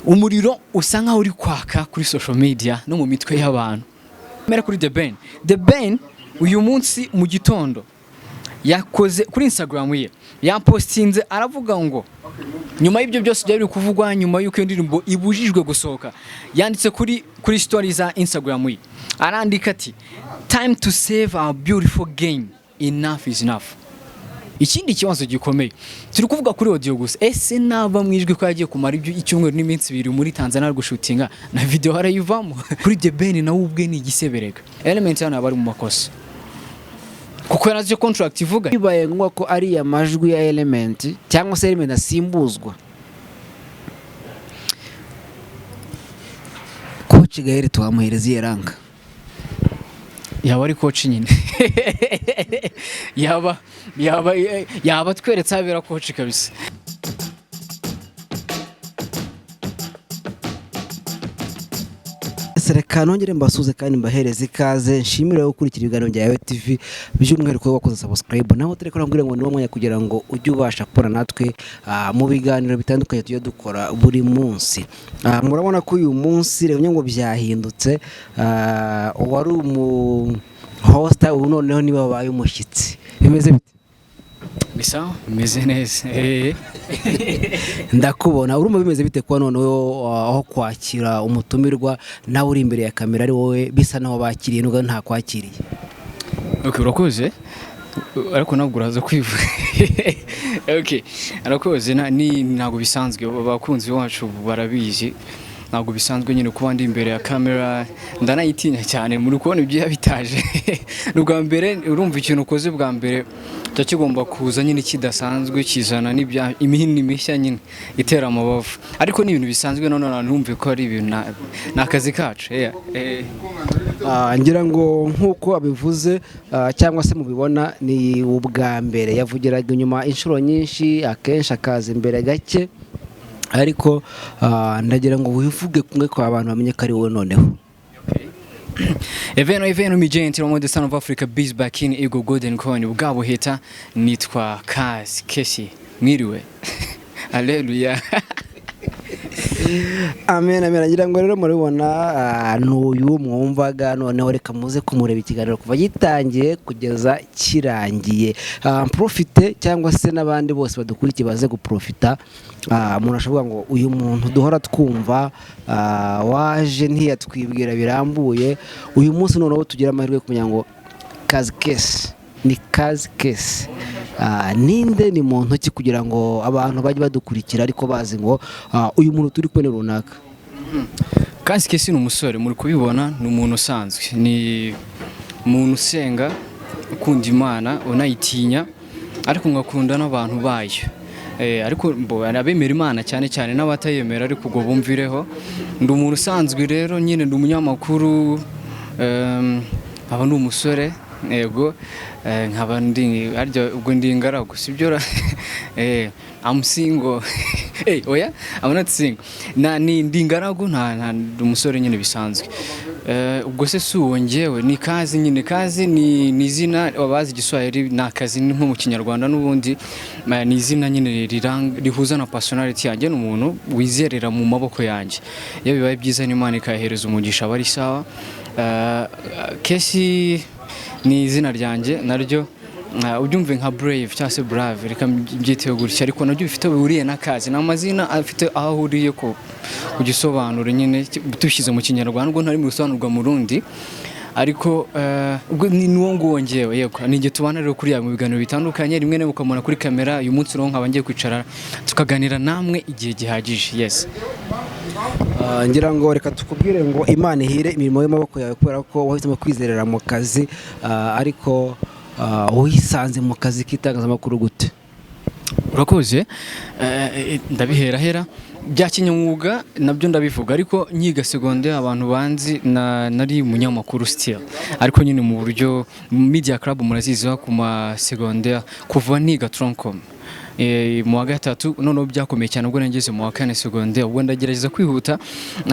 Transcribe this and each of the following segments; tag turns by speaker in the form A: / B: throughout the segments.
A: Umuriro usa nkaho uri kwaka kuri social media no mu mitwe y'abantu. Mera kuri The Ben. The Ben uyu munsi mu gitondo yakoze kuri Instagram ye, yapostinze aravuga ngo nyuma y'ibyo byose byari biri kuvugwa, nyuma y'uko iyo ndirimbo ibujijwe gusohoka, yanditse kuri story za Instagram ye, arandika ati: "Time to save our beautiful game, enough is enough." Ikindi kibazo gikomeye, turi kuvuga kuri audio gusa. Ese nava mu ijwi, ko yagiye kumara ibyo icyumweru n'iminsi 2 muri Tanzania ari gushutinga, na video harayivamo? Kuri The Ben nawe ubwe ni igiseberega. Element hano aba ari mu makosa kuko yarazi icyo contract ivuga.
B: Bibaye ngombwa ko ariya majwi ya Element cyangwa se Element asimbuzwa Coach Gael, twamuhereza iyihe rank?
A: Yaba ari coach nyine, yaba tweretse ahabera coach kabisa.
B: Reka nongere mbasuze kandi mbahereze ikaze, nshimire gukurikira ibiganiro bya Yawe TV, by'umwihariko wowe wakoze subscribe. Naho turi kurambwira ngo niwo mwanya kugira ngo ujye ubasha kubona natwe mu biganiro bitandukanye tujya dukora buri munsi. Murabona ko uyu munsi rero ngo byahindutse, uwari umu host ubu noneho niba wabaye umushyitsi. Bimeze bite?
A: Bisa bimeze neza.
B: Ndakubona. Urumva bimeze bite kuba noneho aho kwakira umutumirwa nawe uri imbere ya kamera, ari wowe bisa naho bakiriye nubwo ntakwakiriye?
A: Okay, urakoze, ariko ntabwo uraza kwivuga. Okay, arakoze. Ni ntabwo bisanzwe, abakunzi bacu barabizi, ntabwo bisanzwe nyine kuba ndi imbere ya kamera, ndanayitinya cyane. Muri kubona ibyo bitaje ni ubwa mbere. Urumva ikintu ukoze bwa mbere kiba kigomba kuza nyine kidasanzwe, kizana n'ibya imihini mishya nyine itera amabavu, ariko ni ibintu bisanzwe. None ntumve ko ari ibintu ni akazi kacu. Yeah.
B: Ngira ngo nk'uko abivuze cyangwa se mubibona, ni ubwa mbere. Yavugiraga inyuma inshuro nyinshi, akenshi akaza imbere gake, ariko ndagira ngo wivuge kumwe kwa abantu bamenye ko ari wowe noneho.
A: Eveno eveno mi gente romo the son of Africa biz back in Eagle Golden Coin bwa buheta. Nitwa Kazi Kesi. Mwiriwe, haleluya.
B: Amen, amen. Ngira ngo rero murabibona, n'uyu mwumvaga. Noneho reka muze kumureba ikiganiro kuva gitangiye kugeza kirangiye. Profite cyangwa se n'abandi bose badukurikiye baze guprofita. Umuntu ashobora ngo uyu muntu duhora twumva waje ntiyatwibwira birambuye. Uyu munsi noneho tugira amahirwe yo kumenya ngo Kazi Kesi ni Kazi Kesi ninde, ni muntu ki, kugira ngo abantu bajye badukurikira ariko bazi ngo uyu muntu turi kumwe ni runaka.
A: Kazi Kesi ni umusore, muri kubibona, ni umuntu usanzwe, ni umuntu usenga, ukunda Imana, unayitinya, ariko ngakunda n'abantu bayo. Ariko abemera Imana cyane cyane n'abatayemera, ariko ubwo bumvireho. Ndi umuntu usanzwe rero nyine, ndi umunyamakuru, nkaba ndi umusore, yego, nkaba ndi harya ubwo ndi ingaragu, sibyo ra? I'm single. Oya, I'm not single. Na ni ndi ingaragu, nta ndi umusore nyine bisanzwe. Ubwo se si uwo njyewe ni Kazi nyine. Kazi ni izina, abazi Igiswahili ni akazi, ni nko mu Kinyarwanda n'ubundi. Ni izina nyine rihuza na personality yanjye. Ni umuntu wizerera mu maboko yanjye, iyo bibaye byiza n'Imana ikayahereza umugisha aba ari sawa. Kesi ni izina ryanjye naryo, ubyumve nka brave cyangwa se brave, reka mbyiteho gutya, ariko nabyo bifite aho bihuriye n'akazi. Ni amazina afite aho ahuriye ku gisobanuro nyine tubishyize mu Kinyarwanda, ubwo ntari mu bisobanurwa mu rundi, ariko ubwo ni uwo nguwo ngewe. Yego, ni igihe tubana rero kuriya mu biganiro bitandukanye, rimwe na rimwe ukamubona kuri kamera. Uyu munsi rero nkaba ngiye kwicara tukaganira namwe igihe gihagije, yes.
B: Ngira ngo reka tukubwire ngo Imana ihire imirimo y'amaboko yawe, kubera ko wahisemo kwizerera mu kazi. Ariko wisanze mu kazi k'itangazamakuru gute?
A: Urakoze. Ndabihera hera bya kinyamwuga nabyo ndabivuga, ariko nyiga secondaire, abantu banzi nari umunyamakuru still, ariko nyine mu buryo media club muraziziho ku ma secondaire, kuva niga tronc commun. mu wa gatatu. Noneho byakomeye cyane ubwo nageze mu wa kane secondaire. Ubwo ndagerageza kwihuta.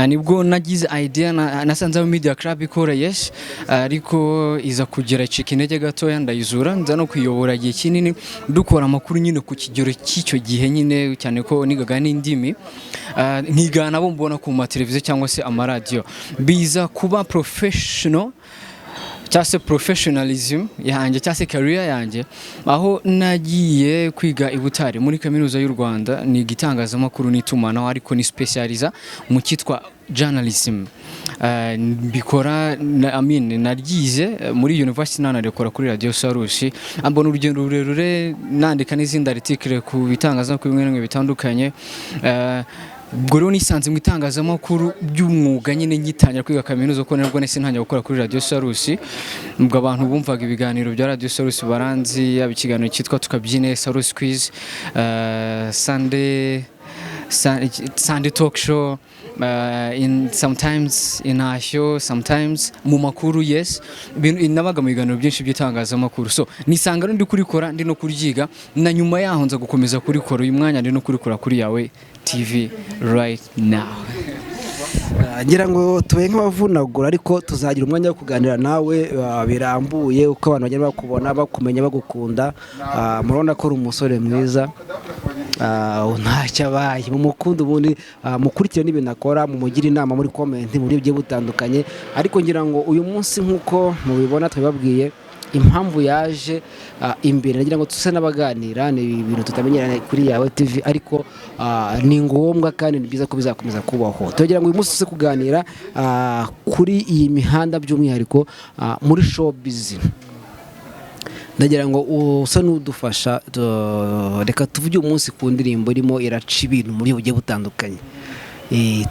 A: Nibwo nagize idea nasanze aho media club ikora, yes, ariko iza kugera icika intege gatoya, ndayizura, nza no kuyobora igihe kinini, dukora amakuru nyine ku kigero cy'icyo gihe nyine, cyane ko nigaga n'indimi. Nkigana abo mbona ku mateleviziyo cyangwa se amaradiyo, biza kuba professional cyangwa se professionalism yanjye cyangwa se career yanjye, aho nagiye kwiga i Butare muri Kaminuza y'u Rwanda, niga itangazamakuru n'itumanaho, ariko ni specializa mu cyitwa journalism. Mbikora I mean, naryize muri university, nanarikora kuri Radio Salus. Mbona urugendo rurerure, nandika n'izindi article ku bitangazamakuru bimwe na bimwe bitandukanye. Ubwo rero nisanze mu itangazamakuru by'umwuga nyine ngitangira kwiga kaminuza, kuko nabwo nahise ntangira gukora kuri Radio Salus. Ubwo abantu bumvaga ibiganiro bya Radio Salus baranzi, yaba ikiganiro cyitwa Tukabyine, Salus Quiz, Sunday talk show, in sometimes intashyo, sometimes mu makuru, yes. Nabaga mu biganiro byinshi by'itangazamakuru. So nisanga ndi kurikora, ndi no kuryiga, na nyuma yaho nza gukomeza kurikora. Uyu mwanya ndi no kurikora kuri Yawe TV right now.
B: Ngira ngo tube nk'abavunagura, ariko tuzagira umwanya wo kuganira nawe birambuye, uko abantu bagenda bakubona, bakumenya, bagukunda. Murabona ko uri umusore mwiza, ntacyo abaye. Mumukunde, ubundi mukurikire n'ibintu akora, mumugire inama muri comment mu buryo bugiye butandukanye. Ariko ngira ngo uyu munsi, nk'uko mubibona, twababwiye impamvu yaje imbere. Nagira ngo tuse n'abaganira, ni ibintu tutamenyeranye kuri Yawe TV, ariko ni ngombwa kandi ni byiza ko bizakomeza kubaho. Turagira ngo uyu munsi tuze kuganira kuri iyi mihanda, by'umwihariko muri showbiz. Ndagira ngo usa n'udufasha, reka tuvuge umunsi ku ndirimbo irimo iraca ibintu mu buryo bugiye butandukanye.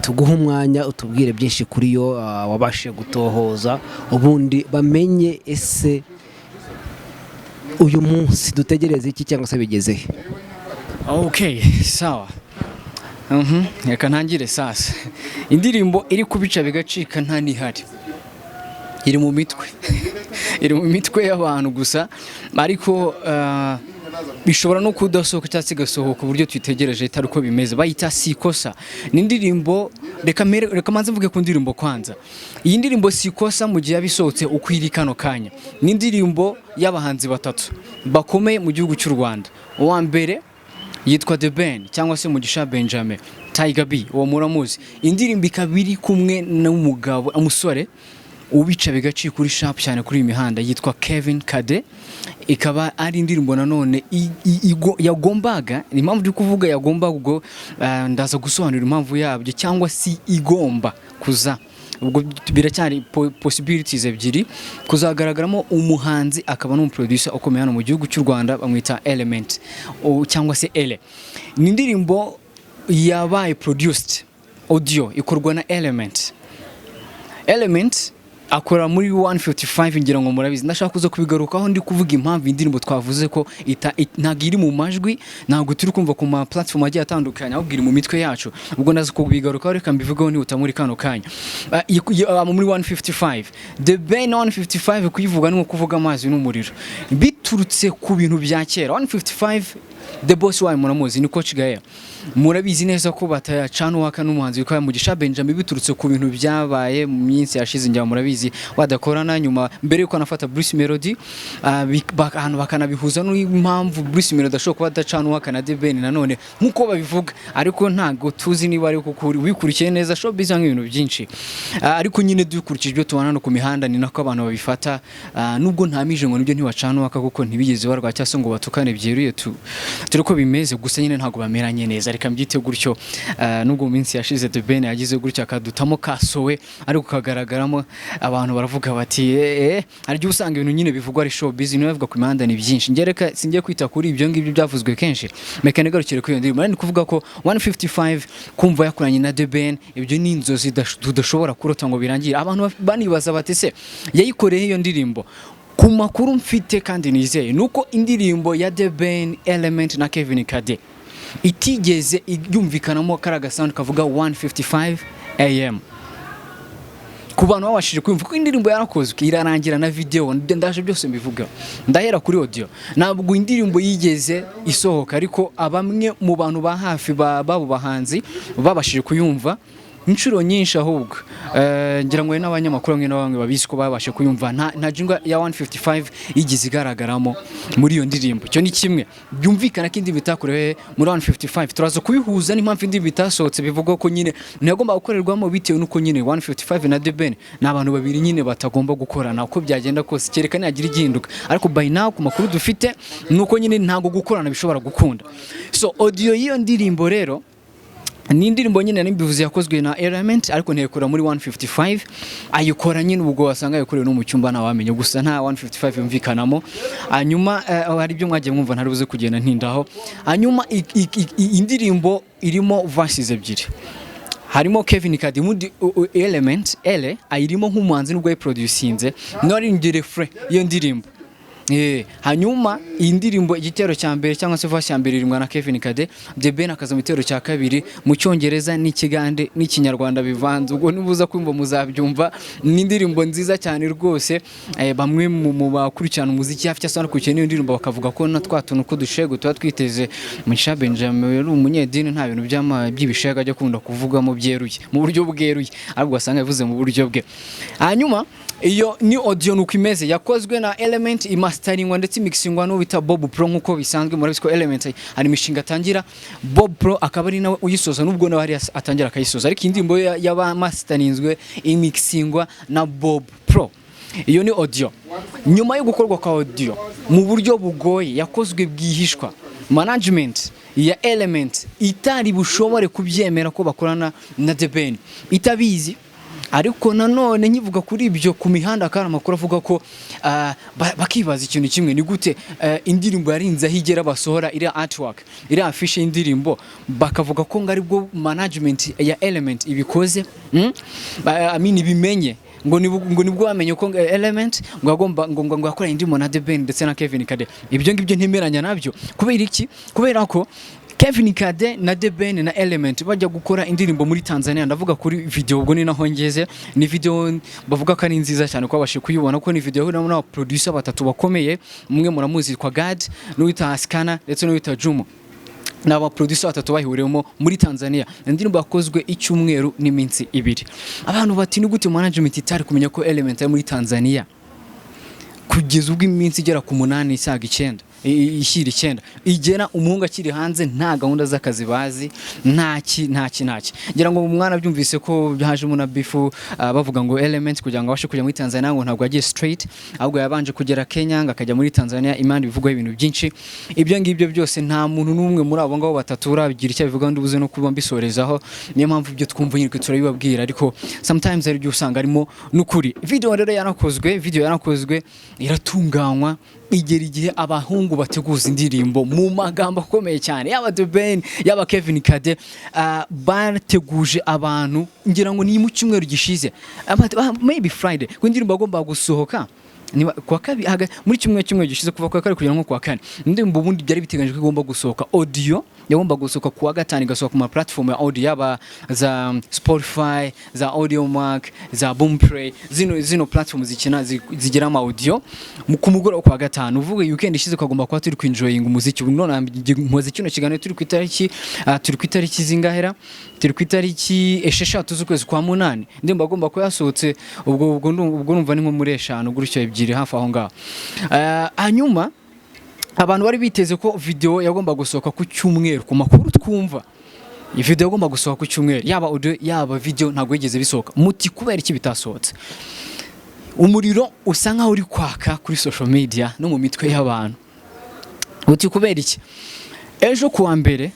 B: Tuguhe umwanya utubwire byinshi kuri yo, wabashije gutohoza, ubundi bamenye ese uyu munsi dutegereze iki cyangwa se bigeze he?
A: Okay, sawa. Reka ntangire sasa. Indirimbo iri kubica bigacika nta nihari, iri mu mitwe, iri mu mitwe y'abantu gusa, ariko bishobora no kudasohoka cyangwa se igasohoka uburyo tuyitegereje itari uko bimeze. Bayita Sikosa. Ni indirimbo, reka manze mvuge ku ndirimbo kwanza. Iyi ndirimbo Sikosa, mu gihe yabisohotse uko iri kano kanya, ni indirimbo y'abahanzi batatu bakomeye mu gihugu cy'u Rwanda. Uwa mbere yitwa The Ben cyangwa se Mugisha Benjamin, Tiger B, uwo muramuzi. Indirimbo ikaba iri kumwe n'umugabo, umusore ubica bigacika kuri sharp cyane kuri iyi mihanda, yitwa Kevin Kade. Ikaba ari indirimbo nanone yagombaga, impamvu ndi kuvuga yagombaga, ubwo ndaza gusobanura impamvu yabyo, cyangwa se igomba kuza, ubwo biracyari possibilities ebyiri, kuzagaragaramo umuhanzi akaba n'umuproducer ukomeye hano mu gihugu cy'u Rwanda, bamwita Element cyangwa se Ele. Ni indirimbo yabaye produced, audio ikorwa na Element. Element akora muri 155, ngira ngo murabizi. Ndashaka kuza kubigarukaho ndi kuvuga impamvu indirimbo twavuze ko ntabwo iri mu majwi, ntabwo turi kumva ku ma platform agiye atandukanye, ahubwo iri mu mitwe yacu. Ubwo ndaza kubigarukaho, reka mbivugeho nihuta muri kano kanya. Muri 155, The Ben 155, kuyivuga ni nko kuvuga amazi n'umuriro, biturutse ku bintu bya kera. 155, The Boss wayo muramuzi, ni Coach Gael. Murabizi neza ko batayacana uwaka n'umuhanzi witwa Mugisha Benjamin, biturutse ku bintu byabaye mu minsi yashize. Njya murabizi, badakorana nyuma mbere yuko anafata Bruce Melody, ahantu bakanabihuza n'impamvu Bruce Melody ashobora kuba adacana uwaka na The Ben nanone nk'uko babivuga, ariko ntabwo tuzi niba ari kuko wikurikiye neza showbiz nk'ibintu byinshi. Ariko nyine dukurikije ibyo tubona no ku mihanda, ni nako abantu babifata. Nubwo ntamije ngo nibyo, ntibacana uwaka kuko ntibigeze barwa cyangwa se ngo batukane byeruye, tu turi ko bimeze gusa nyine ntabwo bameranye neza, reka mbyite gutyo. Nubwo mu minsi yashize The Ben yagize gutya akadutamo kasowe, ariko kagaragaramo abantu baravuga bati hari igihe usanga ibintu nyine bivugwa ari showbiz, niyo bavuga ku mihanda ni byinshi. Njye reka singiye kwita kuri ibyo ngibyo byavuzwe kenshi, reka nigarukire kuri iyo ndirimbo. Ni kuvuga ko 155 kumva yakoranye na The Ben, ibyo ni inzozi tudashobora kurota ngo birangire. Abantu banibaza bati: "Se yayikoreye iyo ndirimbo?" Ku makuru mfite kandi nizeye, nuko indirimbo ya The Ben, Element na Kevin Kade itigeze yumvikanamo kariya gasound kavuga 155 AM, ku Ku bantu babashije kumva ko indirimbo yarakozwe irarangira na video, ndaje byose mbivuga. Ndahera kuri audio. Ntabwo indirimbo yigeze isohoka, ariko abamwe mu bantu ba hafi babo bahanzi babashije kuyumva inshuro nyinshi. Ahubwo ngira ngo n'abanyamakuru bamwe na bamwe babizi ko babashe kuyumva, nta jingle ya 155 yigeze igaragaramo muri iyo ndirimbo. Icyo ni kimwe byumvikana ko indirimbo itakorewe muri 155. Turaza kubihuza n'impamvu indirimbo itasohotse. Bivugwa ko nyine ntiyagomba gukorerwamo bitewe n'uko nyine 155 na The Ben ni abantu babiri nyine batagomba gukorana uko byagenda kose, kereka nihagira igihinduka. Ariko by now, ku makuru dufite, ni uko nyine ntabwo gukorana bishobora gukunda. So audio y'iyo ndirimbo rero ni indirimbo nyine nari mbivuze yakozwe na Element, ariko ntiyakora muri 155. Ayikora nyine ubwo wasanga yakorewe no mu cyumba, ntawamenya, gusa nta 155 yumvikanamo. Hanyuma hari ibyo mwagiye mwumva ntari buze kugenda ntindaho. Hanyuma indirimbo irimo verses ebyiri, harimo Kevin Kade muri Element Ele ayirimo nk'umuhanzi nubwo yayiproducinze, niwe aririmbye refrain iyo ndirimbo. Hanyuma iyi ndirimbo, igitero cya mbere cyangwa se verse ya mbere irimwa na Kevin Kade, The Ben akaza mu gitero cya kabiri mu Cyongereza n'Ikigande n'Ikinyarwanda bivanze. Ubwo nibuza kumva muzabyumva. Ni indirimbo nziza cyane rwose. Bamwe mu bakurikirana umuziki hafi cyangwa se banakurikirana iyo ndirimbo bakavuga ko na twa tuntu k'udushego tuba twiteze. Mugisha Benjamin yari umunyedini, nta bintu by'ibishego ajya akunda kuvugamo byeruye, mu buryo bweruye, ahubwo wasanga yavuze mu buryo bwe. Hanyuma iyo ni audio nuko imeze, yakozwe na Element, imasteringwa ndetse imixingwa n'uwo bita Bob Pro. Nk'uko bisanzwe murabizi ko Element hari imishinga atangira, Bob Pro akaba ari nawe uyisoza, nubwo nawe hari atangira akayisoza, ariko indirimbo yaba masterinzwe imixingwa na Bob Pro. Iyo ni audio. Nyuma yo gukorwa kwa audio mu buryo bugoye, yakozwe bwihishwa, management ya Element itari bushobore kubyemera ko bakorana na The Ben itabizi. Ariko nanone nkivuga kuri ibyo, ku mihanda kandi amakuru avuga ko bakibaza ikintu kimwe: ni gute indirimbo yarinze aho igera, basohora iriya artwork, iriya affiche y'indirimbo, bakavuga ko ngo aribwo management ya Element ibikoze, I mean ibimenye, ngo nibwo bamenye ko Element ngo agomba ngo yakoranye indirimbo na The Ben ndetse na Kevin Kade. Ibyo ngibyo ntemeranya nabyo. Kubera iki? Kubera ko Kevin Kade na The Ben na Element bajya gukora indirimbo muri Tanzania, ndavuga kuri video, ubwo ni naho ngeze. Ni video bavuga ko ari nziza cyane, ko babashije kuyibona, ko ni video ihuriyemo n'aba producer batatu bakomeye. Umwe muramuzi kwa Gad, n'uwita Askana ndetse n'uwita Jumo. Ni aba producer batatu bahuriyemo muri Tanzania. Indirimbo yakozwe icyumweru n'iminsi 2. Abantu bati: "Ni gute management itari kumenya ko Element ari muri Tanzania kugeza ubwo iminsi igera ku 8 isaga 9, ishyira 9 igera, umuhungu akiri hanze, nta gahunda z'akazi bazi, nta ki, nta ki, nta ki?" Ngira ngo umwana byumvise ko hajemo na beef, bavuga ngo Element kugira ngo abashe kujya muri Tanzania ngo ntabwo yagiye straight, ahubwo yabanje kugera Kenya ngo akajya muri Tanzania. Imana bivugwaho ibintu byinshi. Ibyo ngibyo byose nta muntu n'umwe muri abo ngabo batatu urabigira icyo abivugaho, ndibuze no kuba mbisorezaho. Niyo mpamvu ibyo twumva nyine turabibabwira, ariko sometimes hari ibyo usanga harimo n'ukuri. Video rero yarakozwe, video yarakozwe iratunganywa, igera igihe abahungu bateguza indirimbo mu magambo akomeye cyane, yaba The Ben, yaba Kevin Kade, bateguje abantu. Ngira ngo ni mu cyumweru gishize, maybe Friday, ko indirimbo agomba gusohoka niba kuwa kabiri, muri cyumweru gishize, kuva kuwa kabiri kugera nko kuwa kane. Indirimbo ubundi byari biteganyijwe ko igomba gusohoka, audio yagomba gusohoka kuwa gatanu, igasohoka ku ma platform ya audio, yaba za Spotify, za Audiomack, za Boomplay, zino platform zikina zigira ama audio ku mugoroba kuwa gatanu. Uvuga weekend ishize twagomba kuba turi kwinjoyinga umuziki. Ubu none nkoze kino kiganiro turi ku itariki, turi ku itariki zingahera? Turi ku itariki 6 z'ukwezi kwa munani. Indirimbo agomba kuba yasohotse ubwo numva ni nko muri 5 gutyo, 2 hafi aho ngaho. Hanyuma abantu bari biteze ko video yagomba gusohoka ku cyumweru. Ku makuru twumva, iyi video yagomba gusohoka ku cyumweru, yaba audio yaba video, ntabwo yigeze bisohoka. Muti: "Kubera iki bitasohotse?" Umuriro usa nkaho uri kwaka kuri social media no mu mitwe y'abantu. Uti: "Kubera iki?" Ejo kuwa mbere,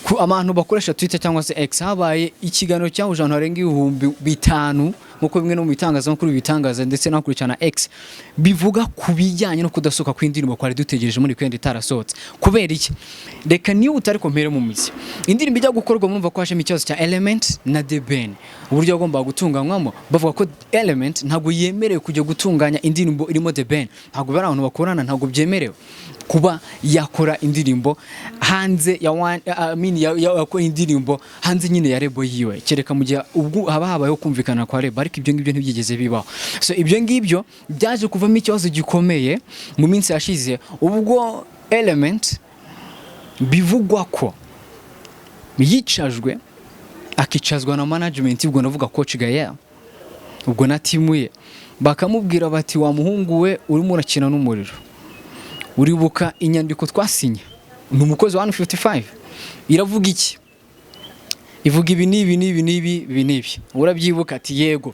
A: ku abantu bakoresha Twitter cyangwa se X, habaye ikiganiro cyahuje abantu barenga 5000, nk'uko bimwe no mu bitangazamakuru bibitangaza ndetse n'abakurikirana X, bivuga ku bijyanye no kudasohoka kw'indirimbo kwari dutegereje muri weekend itarasohotse. Kubera iki? Reka niba utari kompere mu mizi, indirimbo ijya gukorwa murumva ko hajemo ikibazo cya Element na The Ben, uburyo yagombaga gutunganywamo. Bavuga ko Element ntabwo yemerewe kujya gutunganya indirimbo irimo The Ben, ntabwo bari abantu bakorana, ntabwo byemerewe kuba yakora indirimbo hanze ya one, I mean yakora indirimbo hanze nyine ya label yiwe, kereka mu gihe ubwo haba habayeho kumvikana kwa label. Ariko ibyo ngibyo ntibyigeze bibaho. So ibyo ngibyo byaje kuvamo ikibazo gikomeye mu minsi yashize, ubwo Element bivugwa ko yicajwe, akicazwa na management, ubwo ndavuga Coach Gael, ubwo na team ye, bakamubwira bati: "Wa muhungu we, urimo urakina n'umuriro. Uribuka inyandiko twasinye?" Ni umukozi wa 155. Iravuga iki? Ivuga ibi n'ibi n'ibi n'ibi, ibi n'ibi. Urabyibuka? Ati: "Yego."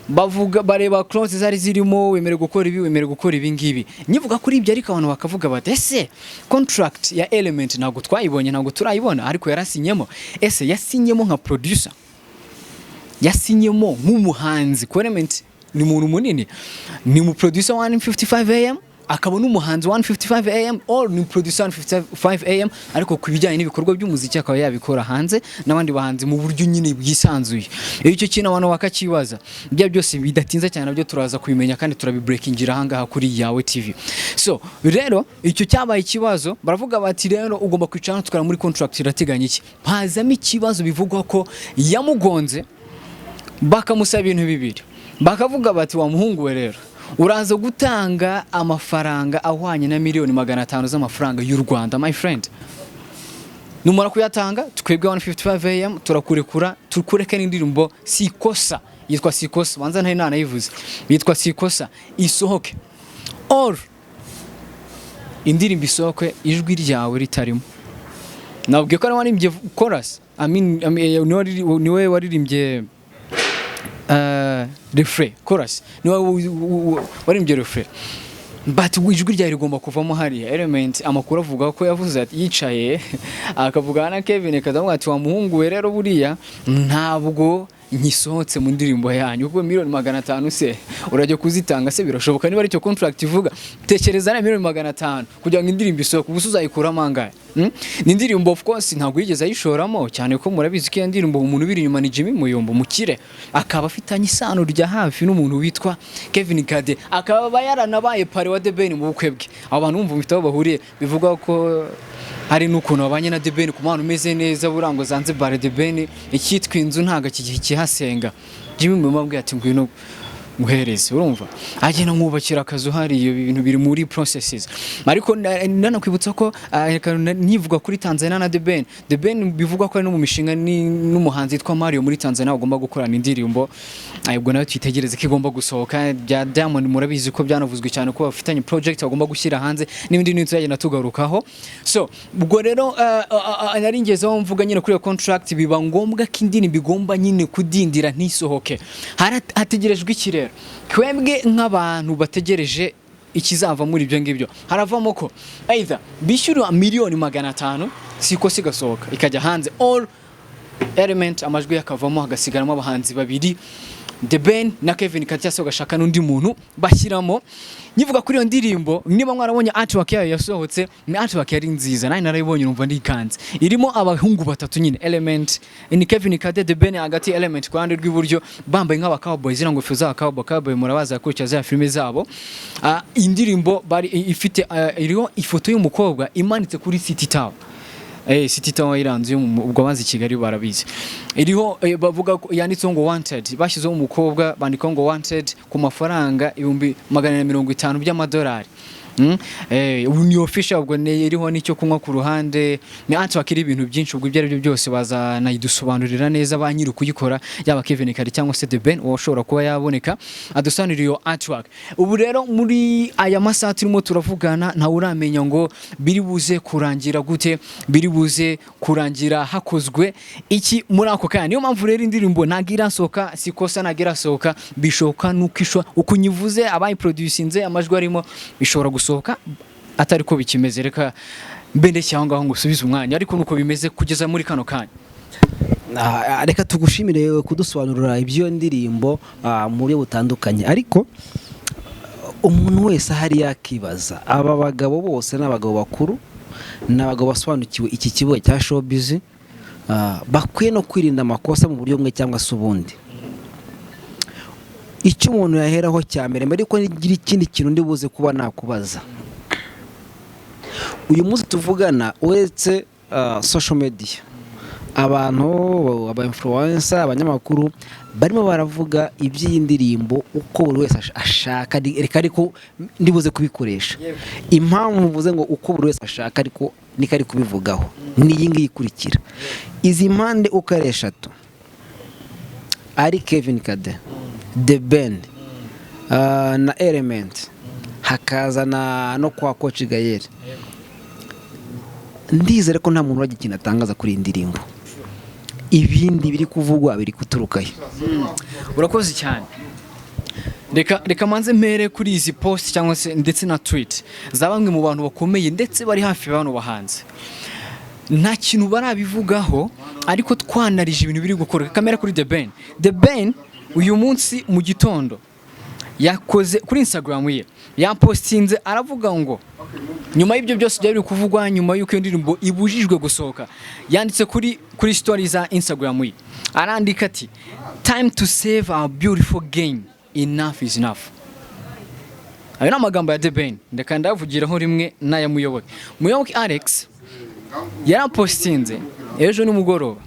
A: Bavuga, bareba clause zari zirimo: wemerewe gukora ibi, wemerewe gukora ibi ngibi. Nyivuga kuri ibyo, ariko abantu bakavuga bati: "Ese contract ya Element ntabwo twayibonye, ntabwo turayibona, ariko yarasinyemo? Ese yasinyemo nka producer? Yasinyemo nk'umuhanzi?" Ko Element ni umuntu munini, ni mu producer wa 155 AM, akaba n'umuhanzi 155 AM, or ni producer 155 AM, ariko ku bijyanye n'ibikorwa by'umuziki akaba yabikora hanze n'abandi bahanzi mu buryo nyine bwisanzuye. Icyo kintu abantu bakakibaza. Ibyo byose bidatinze cyane nabyo turaza kubimenya kandi turabibreakingira ahangaha kuri Yawe TV. So rero icyo cyabaye ikibazo. Baravuga bati: "Rero ugomba kwicara tukara muri contract irateganya iki." Hazamo ikibazo, bivugwa ko yamugonze, bakamusaba ibintu bibiri. Bakavuga bati: "Wa muhungu we, rero uraza gutanga amafaranga ahwanye na miliyoni 500 z'amafaranga y'u Rwanda, my friend. Numara kuyatanga, twebwe 155 AM turakurekura, tukureke n'indirimbo Sikosa." Yitwa Sikosa, banza ntari nanayivuze. Yitwa Sikosa, isohoke, or indirimbo isohoke ijwi ryawe ritarimo. Nabwiye ko ari waririmbye chorus, I mean, niwe waririmbye refrain, chorus, niwe waririmbye refrain, but ijwi ryawe rigomba kuvamo hariya. Element, amakuru avuga ko yavuze ati, yicaye akavugana na Kevin Kadamu, ati: "Wa muhungu we, rero buriya ntabwo nkisohotse mu ndirimbo yanyu, kuko miliyoni 500 se urajya kuzitanga? Se birashoboka niba aricyo contract ivuga?" Tekereza na miliyoni 500 kugira ngo indirimbo isohoke, ubusa uzayikuramo angahe? Ni indirimbo, of course, ntabwo yigeze ayishoramo cyane, ko murabizi ko iyo ndirimbo umuntu ubiri inyuma ni Jimmy Muyombo mukire, akaba afitanye isano rya hafi n'umuntu witwa Kevin Kade, akaba yaranabaye parrain wa The Ben mu bukwe bwe. Abo bantu bumva bafite aho bahuriye. Bivugwa ko hari n'ukuntu babanye na The Ben ku mwana umeze neza. Burango Zanzibar, The Ben icyitwa inzu ntabwo kihasenga. Jimmy Muyombo amubwiye ati: "Ngwino nguhereze." Urumva, agenda mwubakira akazu hariya. Ibintu biri muri processes. Ariko nanakwibutsa ko reka nkivuga kuri Tanzania na The Ben, The Ben bivugwa ko ari no mu mishinga n'umuhanzi witwa Mario muri Tanzania, bagomba gukorana indirimbo. Ubwo nayo twitegereze ko igomba gusohoka. Bya Diamond murabizi ko byanavuzwe cyane ko bafitanye project bagomba gushyira hanze, n'ibindi bintu tuzagenda tugarukaho. So ubwo rero nari ngezeho mvuga nyine kuri iyo contract, biba ngombwa ko indirimbo igomba nyine kudindira, ntisohoke. Hategerejwe iki rero? Twebwe nk'abantu bategereje ikizava muri ibyo ngibyo, haravamo ko either bishyura miliyoni 500, siko sigasohoka ikajya hanze, or Element amajwi yakavamo, hagasigaramo abahanzi babiri, The Ben na Kevin Kade, cyangwa se bagashaka n'undi muntu bashyiramo. Nyivuga kuri iyo ndirimbo, niba mwarabonye artwork yayo yasohotse, ni artwork yari nziza, nanjye narayibonye numva ndikanze. Irimo abahungu batatu nyine, Element ni Kevin Kade, The Ben hagati, Element ku ruhande rw'iburyo, bambaye nk'aba cowboys, ziriya ngofero z'aba cowboy. Cowboy murabazi, bakurikira za filime zabo. Indirimbo bari ifite iriho ifoto y'umukobwa imanitse kuri City Tower. City Tower iranze yo ubwo abazi Kigali barabizi. Iriho bavuga ko yanditseho ngo "wanted". Bashyizeho umukobwa, bandikaho ngo "wanted" ku mafaranga 150,000 by'amadolari. Ubu ni official. Ubwo ni iriho n'icyo kunywa ku ruhande. Ni artwork iri ibintu byinshi. Ubwo ibyo ari byo byose bazanayidusobanurira neza ba nyiri kuyikora, yaba Kevin Kade cyangwa se The Ben, uwo ushobora kuba yaboneka adusobanurira iyo artwork. Ubu rero muri aya masaha turimo turavugana, ntawe uramenya ngo biri buze kurangira gute, biri buze kurangira hakozwe iki muri ako kanya. Niyo mpamvu rero indirimbo ntabwo irasohoka, sikosa ntabwo irasohoka. Bishoboka nuko uko nyivuze, abayiproducinze, amajwi arimo, bishobora gusohoka atari ko bikimeze. Reka mbe ndekeye aho ngaho ngo usubize umwanya, ariko nuko bimeze kugeza muri kano kanya.
B: Reka tugushimire kudusobanurira iby'iyo ndirimbo mu buryo butandukanye. Ariko umuntu wese ahari yakibaza, aba bagabo bose ni abagabo bakuru, ni abagabo basobanukiwe iki kibuga cya showbiz, bakwiye no kwirinda amakosa mu buryo bumwe cyangwa se ubundi. Icyo umuntu yaheraho cya mbere, mbere yuko ngira ikindi kintu ndi buze kuba nakubaza, uyu munsi tuvugana, uretse social media, Abantu, aba influencer, abanyamakuru barimo baravuga iby'iyi ndirimbo uko buri wese ashaka. Reka ariko ndibuze kubikoresha. Impamvu mvuze ngo uko buri wese ashaka ariko niko ari kubivugaho ni iyi ngiyi ikurikira: izi mpande uko ari eshatu, ari Kevin Kade, The Ben na Element, hakaza na no kwa Coach Gael, ndizere ko nta muntu uragira ikintu atangaza kuri iyi ndirimbo. Ibindi biri kuvugwa biri guturukayo?
A: Urakoze cyane. Reka manze mpere kuri izi post cyangwa se ndetse na tweet za bamwe mu bantu bakomeye ndetse bari hafi ya bano bahanzi. Nta kintu barabivugaho, ariko twanarije ibintu biri gukorwa. Kamera kuri The Ben. The Ben uyu munsi mu gitondo yakoze kuri Instagram ye, yapostinze aravuga ngo nyuma y'ibyo byose byari biri kuvugwa, nyuma y'uko iyo ndirimbo ibujijwe gusohoka, yanditse kuri story za Instagram ye, arandika ati: "Time to save our beautiful game, enough is enough." Ayo ni amagambo ya The Ben, ndeka ndayavugiraho rimwe n'aya Muyoboke. Muyoboke Alex yarapostinze ejo nimugoroba,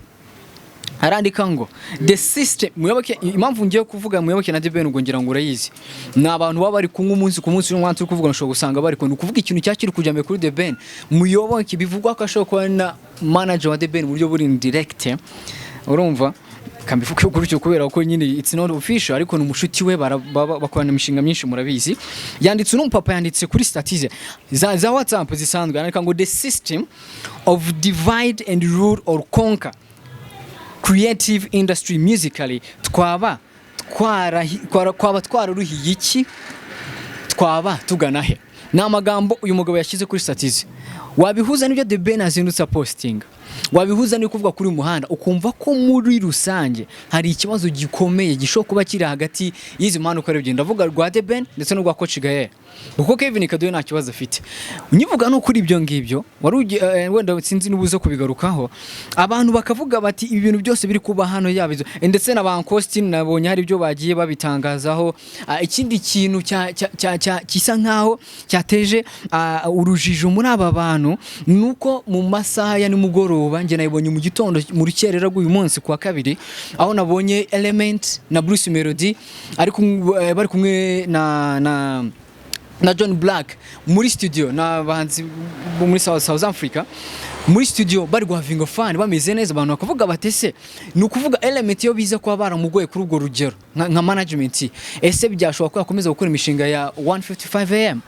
A: arandika ngo the system. Muyoboke, impamvu ngiye kuvuga Muyoboke na The Ben, ubwo ngira ngo urayizi, ni abantu baba bari kunywa umunsi ku munsi. N'umwanzi uri kuvuga, ushobora gusanga bari kumwe. Ni ukuvuga ikintu cyakiri kujya mbere kuri The Ben, Muyoboke bivugwa ko ashobora kuba na manager wa The Ben mu buryo buri indirect. Urumva, kambivuge gutyo kubera ko nyine it's not official, ariko ni umushuti we, bakorana imishinga myinshi, murabizi. Yanditse, uno papa yanditse kuri status za WhatsApp zisanzwe, arandika ngo: "The system of divide and rule or conquer creative industry musically, twaba twararuhiye iki? Twaba tugana he?" Ni amagambo uyu mugabo yashyize kuri status. Wabihuza n'ibyo The Ben azindutse postinga, wabihuza no kuvuga kuri uyu muhanda, ukumva ko muri rusange hari ikibazo gikomeye gishobora kuba kiri hagati y'izi mpande uko ari ebyiri. Ndavuga rwa The Ben ndetse n'urwa Coach Gael, kuko Kevin Kade we nta kibazo afite. Nyivuga no kuri ibyo ngibyo wari wenda sinzi n'ubuze kubigarukaho, abantu bakavuga bati ibi bintu byose biri kuba hano, yaba izo ndetse na ba Austin, nabonye hari ibyo bagiye babitangazaho. Ikindi kintu gisa nkaho cyateje urujijo muri aba bantu ni uko mu masaha ya nimugoroba, njye nayibonye mu gitondo, mu rukerera rw'uyu munsi kuwa kabiri, aho nabonye Element na Bruce Melody bari kumwe na John Black muri studio, n'abahanzi bo muri South Africa, muri studio bari guhavinga fun, bameze neza. Abantu bakavuga bati: "Ese ni ukuvuga Element iyo biza kuba baramugoye kuri urwo rugero nka management, ese byashobora ko yakomeza gukora imishinga ya 155 AM,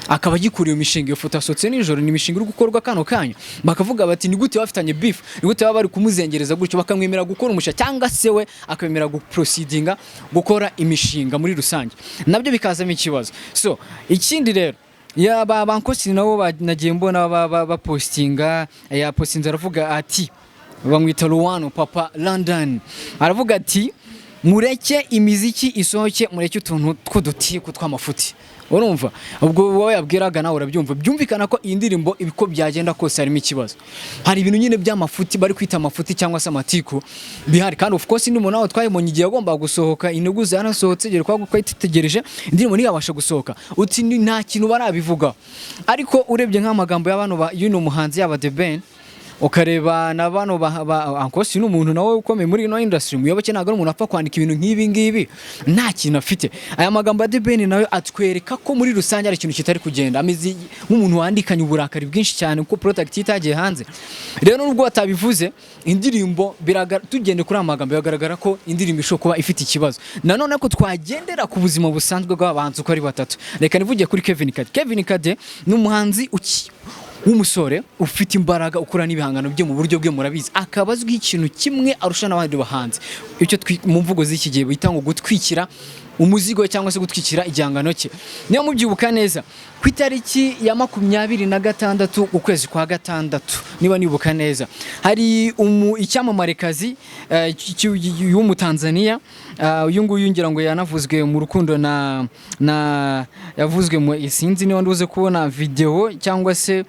A: akaba agikura iyo mishinga?" Iyo foto yasohotse nijoro, ni imishinga iri gukorwa kano kanya. Bakavuga bati: "Ni gute bafitanye beef? Ni gute baba bari kumuzengereza gutyo, bakamwemera gukora umushinga, cyangwa se we akemera guproceedinga gukora imishinga muri rusange?" Nabyo bikazamo ikibazo. So ikindi rero, ya ba bankosi nabo nagiye mbona bapostinga, yapostinze aravuga ati, bamwita Luwano Papa London, aravuga ati: "Mureke imiziki isohoke, mureke utuntu tw'udutiku tw'amafuti." Urumva, ubwo wowe yabwiraga nawe urabyumva. Byumvikana ko iyi ndirimbo, uko byagenda kose, harimo ikibazo. Hari ibintu nyine by'amafuti bari kwita amafuti cyangwa se amatiku bihari. Kandi of course indirimbo nawe twayibonye igihe yagombaga gusohoka, inyugu zarasohotse igihe twari twitegereje, indirimbo ntiyabasha gusohoka. Uti nta kintu barabivuga, ariko urebye nk'amagambo y'abantu y'uno muhanzi, yaba The Ben, ukareba na bano ba Uncle ni umuntu nawe ukomeye muri ino industry. Muyoboke ntabwo ari umuntu apfa kwandika ibintu nk'ibi ngibi nta kintu afite. Aya magambo ya The Ben nawe atwereka ko muri rusange hari ikintu kitari kugenda. Ameze nk'umuntu wandikanye uburakari bwinshi cyane kuko product itagiye hanze. Rero nubwo batabivuze, indirimbo tugende kuri aya magambo, biragaragara ko indirimbo ishobora kuba ifite ikibazo. Nanone ko twagendera ku buzima busanzwe bw'abahanzi uko ari batatu, reka nivuge kuri Kevin Kade. Kevin Kade ni umuhanzi w'umusore ufite imbaraga, ukora n'ibihangano bye mu buryo bwe, murabizi, akaba azwiho ikintu kimwe arusha n'abandi bahanzi, icyo mu mvugo z'iki gihe bita ngo gutwikira umuzigo cyangwa se gutwikira igihangano cye. Niyo mubyibuka neza, ku itariki ya 26 ukwezi kwa gatandatu, niba nibuka neza, hari icyamamarekazi w'Umutanzaniya. Uyu nguyu ngira ngo yanavuzwe mu rukundo na yavuzwe mu, sinzi niba nduze kubona video cyangwa se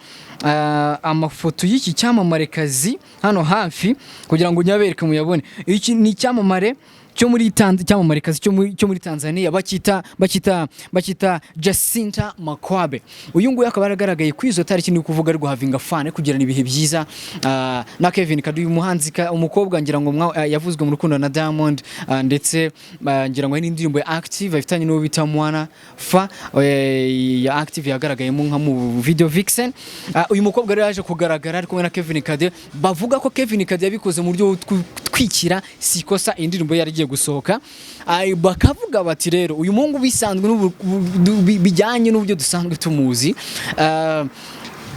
A: amafoto y'iki cyamamarekazi hano hafi kugira ngo nyabereke muyabone. Iki ni icyamamare cyo muri cyamamarekazi cyo muri Tanzania bakita Jacinta Makwabe. Uyu nguyu akaba yaragaragaye kuri izo tariki, ni kuvuga ari guhavinga fun, kugirana ibihe byiza na Kevin Kade. Uyu muhanzi umukobwa ngira ngo yavuzwe mu rukundo na Diamond, ndetse ngira ngo hari n'indirimbo ya Active afitanye n'uwo bita Mwana Fa ya Active yagaragayemo nka mu video vixen. Uyu mukobwa rero yaje kugaragara ari kumwe na Kevin Kade. Bavuga ko Kevin Kade yabikoze mu buryo bwo gutwikira sikosa indirimbo yari igiye gusohoka. Bakavuga bati rero uyu muhungu bisanzwe bijyanye n'uburyo dusanzwe tumuzi,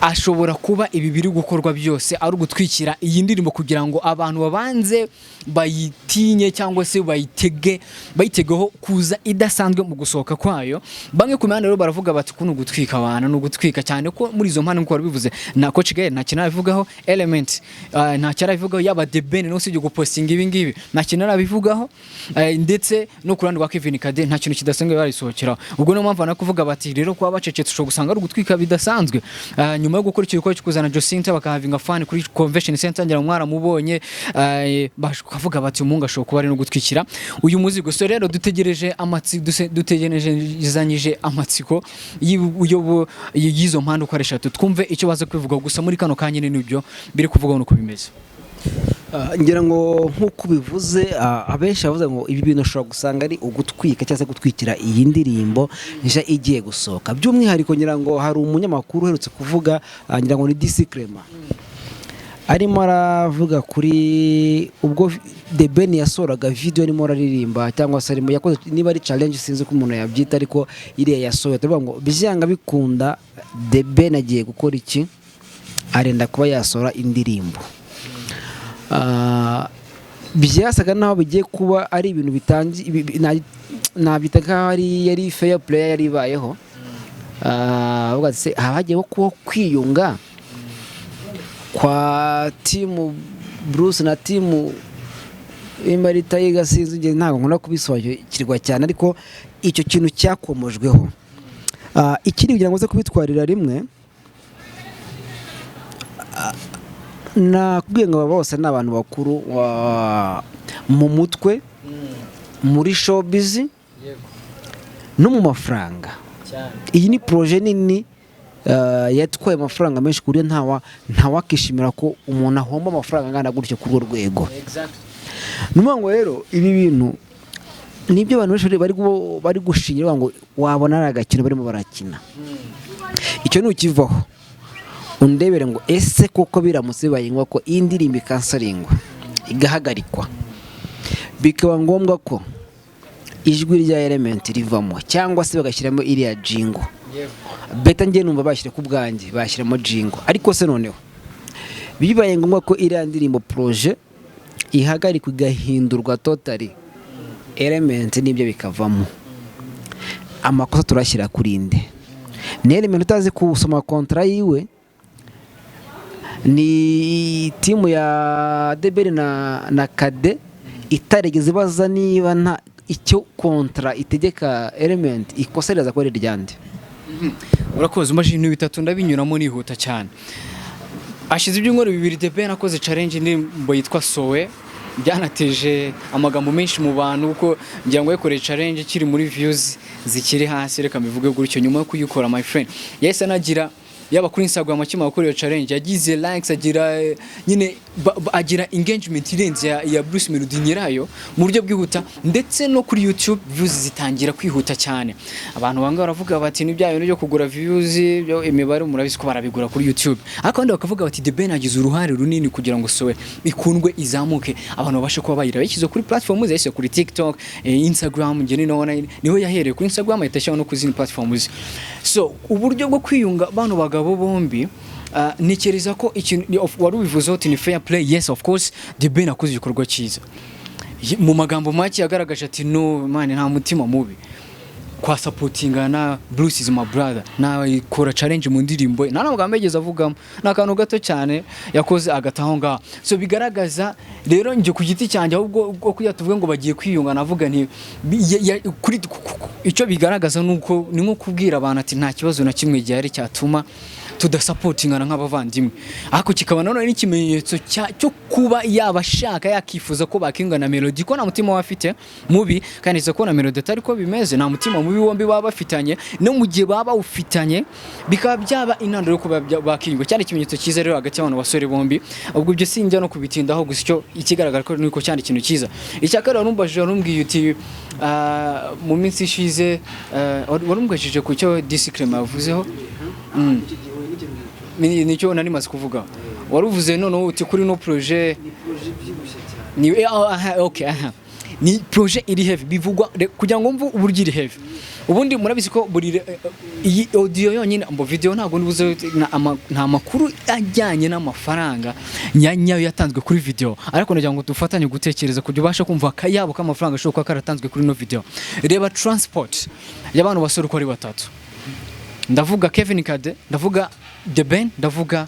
A: ashobora kuba ibi biri gukorwa byose ari ugutwikira iyi ndirimbo kugira ngo abantu babanze bayitinye cyangwa se bayitegeho kuza idasanzwe mu gusohoka kwayo. Bamwe ku mihanda rero baravuga bati kuno gutwika abantu ni ugutwika cyane, ko muri izo mpande nk'uko wabivuze na Coach Gael nta kintu arabivugaho, Element nta kintu arabivugaho, yaba The Ben no usibye gupostinga ibi ngibi nta kintu arabivugaho, ndetse no ku ruhande rwa Kevin Kade nta kintu kidasanzwe barisohokeraho. Ubwo niyo mpamvu banakuvuga bati rero kuba bacecetse ushobora gusanga ari ugutwika bidasanzwe. Nyuma yo gukora icyo gikorwa cyo kuzana Jacinta bakahavinga fun kuri convention center, ngira ngo mwaramubonye, bakavuga bati umuhungu ashobora kuba ari no gutwikira uyu muzigo. So rero dutegereje amatsiko, dutegerezanyije amatsiko y'izo mpande uko ari eshatu, twumve icyo baza kwivuga. Gusa muri kano kanya nibyo biri kuvugwa nuko bimeze.
B: Ngira ngo nk'uko ubivuze, abenshi bavuze ngo ibi bintu ushobora gusanga ari ugutwika cyangwa se gutwikira iyi ndirimbo nshya igiye gusohoka. By'umwihariko ngira ngo hari umunyamakuru uherutse kuvuga, ngira ngo ni DC Clement, arimo aravuga kuri ubwo The Ben yasohoraga video arimo araririmba cyangwa se arimo yakoze niba ari challenge, sinzi uko umuntu yabyita, ariko iriya yasohoye tuvuga ngo byanga bikunda The Ben agiye gukora iki, arenda kuba yasohora indirimbo. Byasaga naho bigiye kuba ari ibintu bitangi nabyita nkaho ari yari fair play yari ibayeho. Bavuga ati se haba hagiyeho kubaho kwiyunga kwa team Bruce na team Imarita yiga, sinzi, njye ntabwo nkunda kubisobanukirwa cyane, ariko icyo kintu cyakomojweho. Ikindi kugira ngo uze kubitwarira rimwe, nakubwiye ngo aba bose ni abantu bakuru mu mutwe, muri showbiz no mu mafaranga. Iyi ni projet nini, yatwaye amafaranga menshi ku buryo ntawakishimira ko umuntu ahomba amafaranga angana gutyo kuri urwo rwego. Ni ukuvuga ngo rero ibi bintu nibyo abantu benshi bari gushingira bavuga ngo wabona ari agakino barimo barakina. Icyo ntukivaho undebere ngo ese koko biramutse bibaye ngombwa ko iyi ndirimbo ikansaringwa, igahagarikwa, bikaba ngombwa ko ijwi rya Element rivamo cyangwa se bagashyiramo iriya jingle, better njye numva bashyira ku bwanjye bashyiramo jingle. Ariko se noneho bibaye ngombwa ko iriya ndirimbo projet ihagarikwa, igahindurwa totally, Element n'ibyo bikavamo, amakosa turashyira kuri nde? Ni Element utazi gusoma contrat yiwe? Ni team ya The Ben na Kade itarigeze ibaza niba nta icyo contrat itegeka Element? Ikosa riraza kuba ari iryande?
A: Urakoze. Umaze ibintu bitatu ndabinyuramo nihuta cyane. Hashize ibyumweru 2 The Ben akoze challenge, indirimbo yitwa Sowe. Byanateje amagambo menshi mu bantu kuko ngira ngo yakoreye challenge ikiri muri views zikiri hasi, reka mbivuge gutyo. Nyuma yo kuyikora, my friend, yahise anagira yaba kuri Instagram, akimara gukora iyo challenge yagize likes, agira nyine agira engagement irenze ya Bruce Melody nyirayo mu buryo bwihuta, ndetse no kuri YouTube views zitangira kwihuta cyane. Abantu bamwe baravuga bati ni bya bintu byo kugura views, byo imibare murabizi ko barabigura kuri YouTube, ariko abandi bakavuga bati The Ben agize uruhare runini kugira ngo Sowe ikundwe, izamuke, abantu babashe kuba bayireba. Yashyize kuri platform, yashyize kuri TikTok, Instagram. Njye niho yahereye kuri Instagram, ahita ashyiraho no ku zindi platforms. So uburyo bwo kwiyunga bano bagabo bombi, ntekereza ko ikintu wari ubivuzeho uti ni fair play. Yes, of course, The Ben akoze igikorwa cyiza. Mu magambo make yagaragaje ati no man, nta mutima mubi kwa supportinga na Bruce is my brother, nakora challenge mu ndirimbo ye. Nta n'amagambo yigeze avugamo, ni akantu gato cyane yakoze agataho ngaho. So bigaragaza rero njye ku giti cyanjye, ahubwo ubwo kugira tuvuge ngo bagiye kwiyunga, navuga nti kuri icyo bigaragaza nuko ni nko kubwira abantu ati nta kibazo na kimwe gihari cyatuma Tudasupportingana nk'abavandimwe, ariko kikaba nanone n'ikimenyetso cyo kuba yaba ashaka, yakifuza ko bakingana na Melody, ko nta mutima we afite mubi, kandi nzi ko na Melody atari ko bimeze, nta mutima mubi bombi baba bafitanye. No mu gihe baba bawufitanye, bikaba byaba intandaro yo kuba bakiyunga. Cyari ikimenyetso cyiza rero hagati y'abantu basore bombi. Ubwo ibyo sinjya no kubitindaho, gusa icyo ikigaragara ko nuko cyari ikintu cyiza. Icya kabiri warumbajije, warumbwiye uti mu minsi ishize warumbajije ku cyo DC Clement yavuzeho. Nicyo nari maze kuvuga. Waruvuze noneho uti kuri no projet ni aha, okay, aha ni projet iri heavy bivugwa. Kugira ngo mvu uburyo iri heavy, ubundi murabizi ko buri iyi audio yonyine mbo video ntabwo nibuze nta makuru ajyanye n'amafaranga nyayo yatanzwe kuri video, ariko nagira ngo dufatanye gutekereza kugira ubashe kumva akayabo k'amafaranga ashobora kuba karatanzwe kuri no video. Reba transport y'abantu basore uko ari batatu: ndavuga Kevin Kade, ndavuga The Ben, ndavuga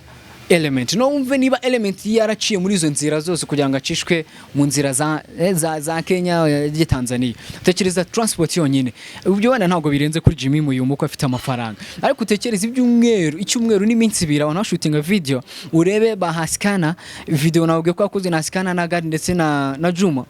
A: Element. No wumve niba Element yaraciye muri izo nzira zose kugira ngo acishwe mu nzira za Kenya, Tanzania. Tekereza transport yonyine. Ibyo wenda ntabwo birenze kuri Jimmy Muyumbu ko afite amafaranga, ariko utekereza ibyumweru, icyumweru n'iminsi 2 abantu bashootinga video. Urebe ba Haskana video, nabwiye ko yakoze na Haskana na Gad ndetse na Juma.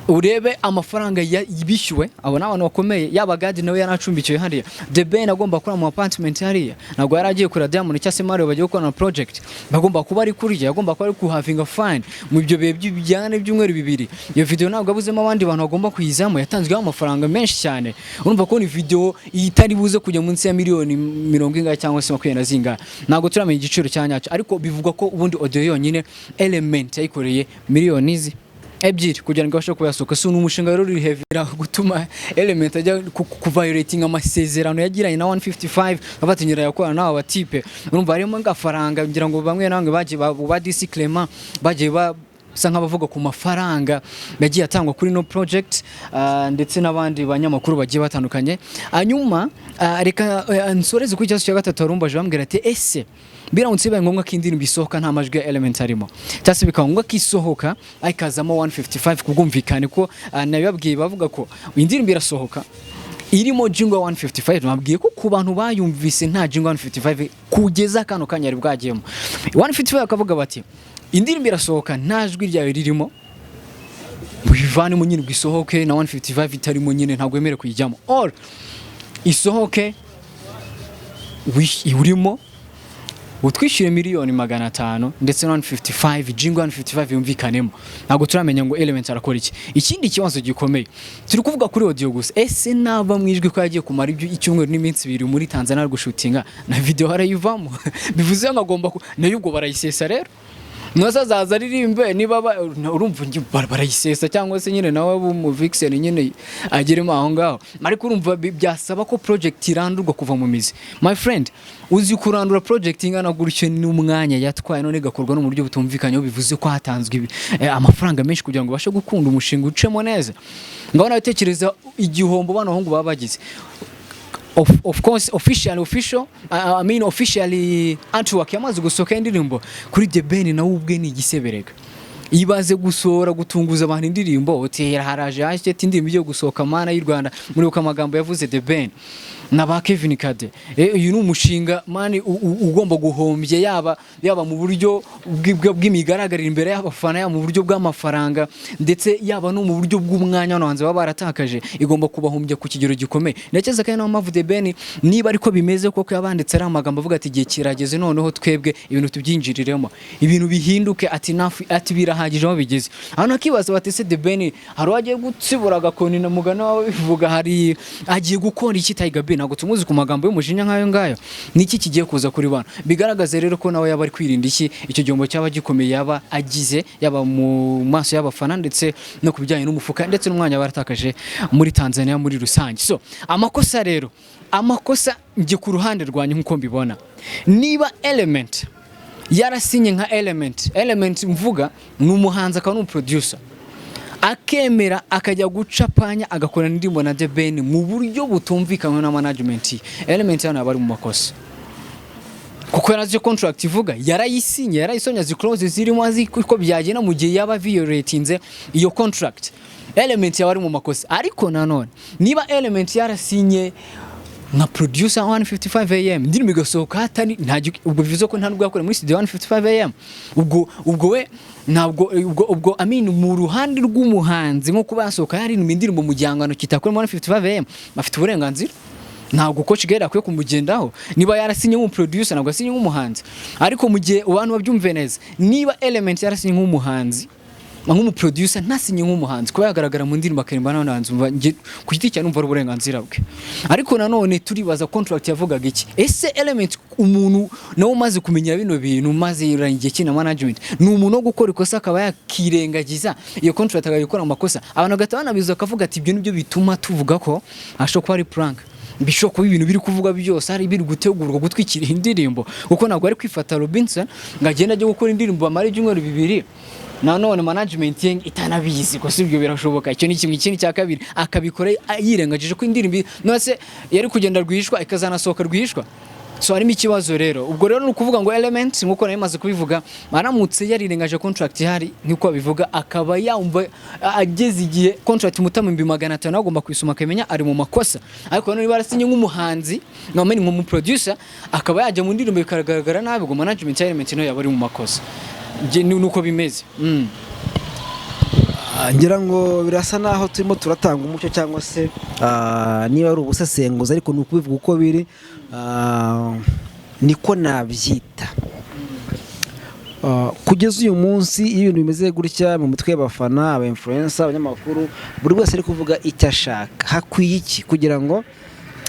A: Urebe amafaranga bishyuwe. Abo ni abantu bakomeye. Yaba Gadi nawe yaracumbikiwe hariya, The Ben agomba gukora mu apartment hariya, ntabwo yari agiye kureba Diamond cyangwa se Mario bagiye gukora na project, bagomba kuba ari kurya, agomba kuba ari kuhavinga fun mu ibyo bihe bijyana n'ibyumweru 2. Iyo video ntabwo abuzemo abandi bantu bagomba kuyizamo, yatanzweho amafaranga menshi cyane. Urumva ko ni video itari buze kujya munsi ya miliyoni mirongo ingahe cyangwa se makumyabiri na zingahe, ntabwo turamenya igiciro cya nyacyo, ariko bivugwa ko ubundi audio yonyine Element yayikoreye miliyoni 2 kugira ngo abashe kuba yasohoka. Si umushinga rero uri heavy gutuma Element ajya kuviolating amasezerano yagiranye na 155, abatingira yakorana n'aba batipe. Urumva harimo agafaranga. Ngira ngo bamwe na bamwe bagiye ba DC Clement bagiye ba bisa nk'abavuga ku mafaranga yagiye atangwa kuri no project, ndetse n'abandi banyamakuru bagiye batandukanye. Hanyuma reka nsoreze kuri ikibazo cya gatatu warumbaje, bambwira ati: ese biramutse bibaye ngombwa ko indirimbo isohoka nta majwi ya Element arimo, cyangwa se bikaba ngombwa ko isohoka ikazamo 155 ku bwumvikane? Ko nabibabwiye, bavuga ko indirimbo irasohoka irimo jingle 155. Nabwiye ko ku bantu bayumvise nta jingle 155 kugeza kano kanya yari bwagiyemo 155, bakavuga bati indirimbo irasohoka nta jwi ryawe ririmo, bivanemo nyine, ngo isohoke na 155 itarimo nyine, ntabwo wemerewe kuyijyamo, or isohoke urimo, utwishyure miliyoni 500 ndetse na 155, jingle 155 yumvikanemo. Ntabwo turamenya ngo Element arakora iki. Ikindi kibazo gikomeye, turi kuvuga kuri audio gusa. Ese nava mu ijwi, ko yagiye kumara ibyo icyumweru n'iminsi 2 muri Tanzania ari gushootinga, na video harayivamo? Bivuze ngo agomba nayo ubwo barayisesa rero, nose azaza aririmbe niba urumva barayisesa, cyangwa se nyine nawe mu vixen nyine ageremo aho ngaho. Ariko urumva byasaba ko project irandurwa kuva mu mizi. My friend, uzi kurandura project ingana gutyo n'umwanya yatwaye, none igakorwa no mu buryo butumvikanye, bivuze ko hatanzwe amafaranga menshi kugira ngo ubashe gukunda umushinga ucemo neza. Ngaho nawe tekereza igihombo bano bahungu baba bagize. Of course officially, official, I mean officially artwork yamaze gusohoka indirimbo kuri The Ben, nawe ubwe ni igiseberega. Ibaze gusohora, gutunguza abantu indirimbo, utera haraje hashye ati indirimbo igiye gusohoka. Mana y'u Rwanda, muribuka amagambo yavuze The Ben na ba Kevin Kade. Uyu ni umushinga man ugomba guhombya, yaba mu buryo bw'imigaragarire imbere y'abafana, yaba mu buryo bw'amafaranga, ndetse yaba no mu buryo bw'umwanya abahanzi baba baratakaje, igomba kubahombya ku kigero gikomeye. Ndakeka kandi niyo mpamvu The Ben, niba ariko bimeze koko, yabanditse ari amagambo avuga ati: igihe kirageze noneho twebwe ibintu tubyinjiriremo, ibintu bihinduke, ati nafu, ati birahagije aho bigeze. Hano akibaza bati: ese The Ben hari uwo agiye gutsibura agakoni na mugani wawe bivuga, hari agiye gukora iki? Tiger B ntabwo tumuzi ku magambo y'umujinya nk'ayo ngayo. Niki kigiye kuza kuri bano? Bigaragaza rero ko nawe yaba ari kwirinda iki, icyo gihombo cyaba gikomeye yaba agize, yaba mu maso y'abafana, ndetse no ku bijyanye n'umufuka, ndetse n'umwanya baratakaje muri Tanzania muri rusange. So amakosa rero, amakosa njye ku ruhande rwanjye nk'uko mbibona, niba Element yarasinye nka Element, Element mvuga ni umuhanzi akaba n'umuproducer, akemera akajya gucapanya agakora indirimbo na The Ben mu buryo butumvikanywe na management ye, Element hano yaba ari mu makosa, kuko yarazi icyo contract ivuga, yarayisinye, yarayisomye, azi clause zirimo, azi ko byagenda mu gihe yaba violatinze iyo contract. Element yaba ari mu makosa. Ariko nanone niba Element yarasinye Nka producer 155 AM, indirimbo igasohoka hatari nta ubwo bivuze ko nta nubwo yakoreye muri studio 155 AM. Ubwo we ntabwo ubwo I mean, mu ruhande rw'umuhanzi, nko kuba yasohoka yaririmba indirimbo mu gihangano kitakoremo 155 AM, afite uburenganzira. Ntabwo Coach Gael akwiye kumugendaho. Niba yarasinye nk'umuproducer, ntabwo asinye nk'umuhanzi. Ariko mu gihe abantu babyumve neza, niba Element yarasinye nk'umuhanzi, nk'umuproducer, ntasinye nk'umuhanzi, kuba yagaragara mu ndirimbo akaririmba n'abandi bahanzi, umva njye ku giti cyanjye numva ari uburenganzira bwe. Ariko nanone turibaza, contract yavugaga iki? Ese Element, umuntu nawe umaze kumenya bino bintu, umaze igihe kina management, ni umuntu wo gukora ikosa akaba yakirengagiza iyo contract, akabikora amakosa, abantu bagahita banabiza bakavuga ati ibyo nibyo bituma tuvuga ko ashobora kuba ari prank, bishobora kuba ibintu biri kuvuga byose hari biri gutegurwa gutwikira indirimbo, kuko ntabwo ari kwifata Robinson ngo agende ajye gukora indirimbo bamara ibyumweru 2, nanone management ye itanabizi ko si ibyo birashoboka. Icyo ni kimwe. Ikindi cya kabiri, akabikora yirengagije ko indirimbo none se yari kugenda rwihishwa, ikazanasohoka rwihishwa. So harimo ikibazo rero. Ubwo rero ni ukuvuga ngo Element, nkuko nari maze kubivuga, aramutse yarirengaje contract ihari nkuko babivuga, akaba yumva ageze igihe contract mutama 500,000 agomba kuyisoma akamenya, ari mu makosa. Ariko nanone niba yarasinye nk'umuhanzi, nkamenya nk'umuproducer, akaba yajya mu ndirimbo bikagaragara nabi, ubwo management ya Element nayo yaba ari mu makosa. Nuko bimeze.
B: Ngira ngo birasa naho turimo turatanga umucyo cyangwa se niba ari ubusesenguzi, ariko ni ukubivuga uko biri, niko nabyita. Kugeza uyu munsi, iyo ibintu bimeze gutya mu mitwe y'abafana, aba influencer, abanyamakuru, buri wese ari kuvuga icyo ashaka, hakwiye iki kugira ngo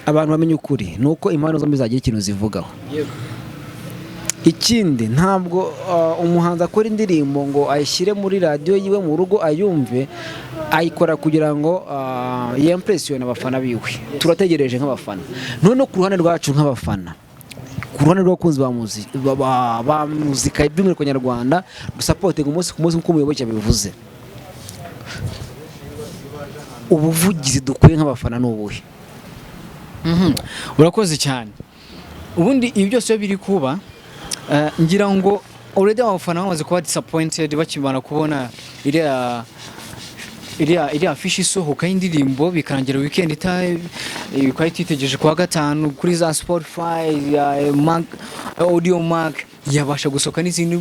B: abantu bamenye ukuri? Ni uko impande zombi zagira ikintu zivugaho. Ikindi, ntabwo umuhanzi akora indirimbo ngo ayishyire muri radiyo yiwe mu rugo ayumve. Ayikora kugira ngo yimpressione abafana biwe. Turategereje nk'abafana. Noneho ku ruhande rwacu nk'abafana, ku ruhande rw'abakunzi ba muzika by'umwihariko nyarwanda, dusupportinga umunsi ku munsi, nk'uko umuyoboke yabivuze, ubuvugizi dukwiye nk'abafana ni ubuhe?
A: Urakoze cyane. Ubundi ibi byose iyo biri kuba, ngira ngo already abafana bamaze kuba disappointed bakimara kubona iriya fishi isohoka y'indirimbo, bikarangira weekend ita twari twitegereje kuwa gatanu kuri za Spotify ya Mac, Audiomack, yabasha gusohoka n'izindi